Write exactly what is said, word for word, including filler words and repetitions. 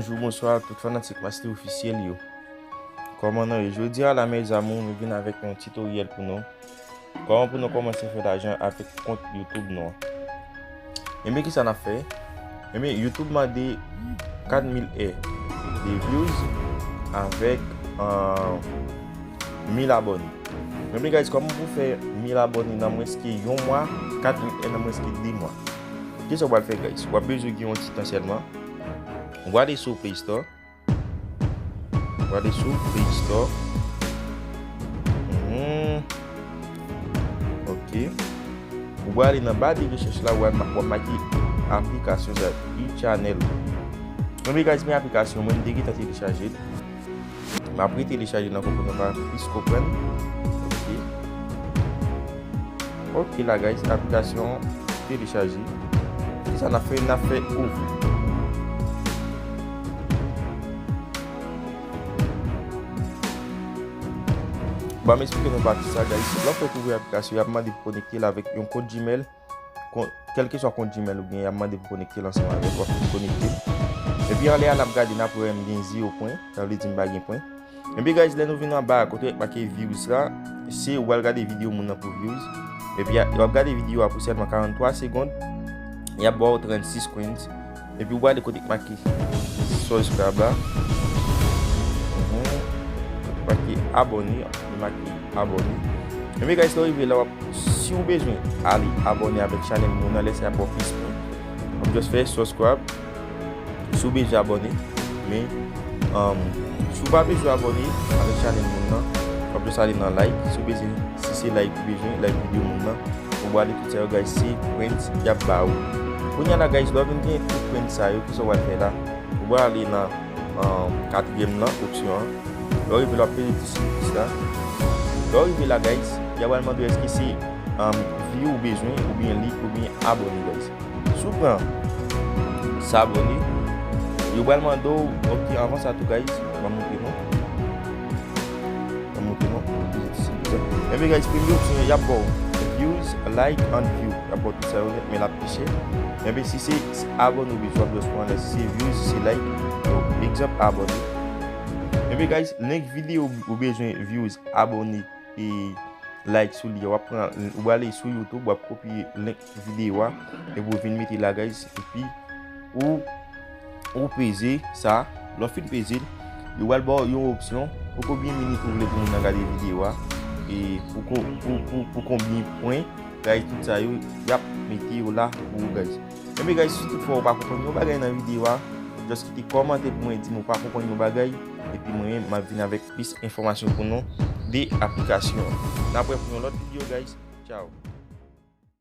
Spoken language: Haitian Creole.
Bonjou, bonswa tout fanatik Masté Ofisyèl yo. Kòman nou ye? Jodi a la, mes amours, nou vin avèk yon titoryèl pou nou. Kòman pou nou kòmanse fè lajan avèk kont YouTube nou an? Ebyen, kisa n ap fè? Ebyen, YouTube mande kat mil è de views avèk, euh, mil abòne. Ebyen, guys, kòman pou fè mil abòne nan mwens ke yon mwa, kat mil è nan mwens ke de mwa? Kisa w pral fè, guys? W ap bezwen gen yon ti tan sèlman. W ale sou Play Store. W ale sou Play Store. Mhm. Ok. Ou pral ale nan ba de rechèch la, w ap ma-, w ap make aplikasyon sa, eChannel. Ebyen, guys, men aplikasyon mwen, m te gentan telechaje l. M ap retelechaje l ankò pou nou ka plis konprann. Ok. Ok la, guys, aplikasyon telechaje. Kisa n ap fè? N ap fè ouvri. Bon, m eksplike nou pati sa, guys. Lè w fèk ouvri aplikasyon, y ap mande pou konekte l avèk yon kont Gmail. Kon-, kèlkeswa kont Gmail ou gen, y ap mande pou konekte l ansanm avèk, w ap konekte l. Epi anlè a, n ap gade, n ap wè m gen zewo pwen, sa vle di m pa gen pwen. Epi, guys, lè nou vin anba a, kote make views la, se ou pral gade videyo moun nan pou views. Epi, a, w ap gade videyo a pou sèlman karant twa segonn, y ap ba w trannsis coins. Epi, ou pral ale kote make subscribe la. Mhm. Kote make abòne, make abòne. Epi, guys, lè w rive la, w ap, si w bezwen ale abòne avèk chanèl moun nan, lè sa y ap ba w plis pwen. W ap just fè subscribe. Si w bezwen abòne, men, um, si w pa bezwen abòne avèk chanèl moun nan, w ap just ale nan like. Si w bezwen, si se like ou bezwen, like videyo moun nan, ou pral ale tout sa yo, guys, se coins y ap ba ou. Kounye a la, guys, lè w vin gen tout coins sa yo, kisa w pral fè la? Ou pral ale nan, um, katriyèm nan, opsyon an. Lè w rive la, w ap peze ti sou plis la. Lè w rive la, guys, y ap pral mande w èske se, um, view ou bezwen, oubyen like, oubyen abòne, guys. Si w pran s'abonner, yo pral mande w, ok, anvan sa tou, guys, m ap montre nou. M ap montre nou. Ebyen, guys, premye opsyon, y ap ba w views, like, and view. Y ap ba w tout sa yo nèt, men l ap pi chè. Ebyen, si se abòne ou bezwen, w ap just pran lè. Si se views, si se like, yo, egzanp, abòne. Ebyen, guys, link videyo ou bezwen views, abòne, e like sou li a, w ap pran, ou prale sou YouTube, w ap kopye link videyo a, epi w vin mete la, guys, epi ou, ou peze sa. Lè w fin peze l, yo pral ba w yon opsyon, pou konbyen minit ou vle pou moun nan gade videyo a, e pou kon-, pou, pou, pou konbyen pwen, guys, tout sa yo, y ap mete yo la pou ou, guys. Ebyen, guys, si toutfwa ou pa konprann yon bagay nan videyo a, just kite kòmantè pou mwen, di m ou pa konprann yon bagay, epi mwen, m ap vin avèk plis enfòmasyon pou nou de aplikasyon an. N ap wè pou yon lòt videyo, guys. Ciao.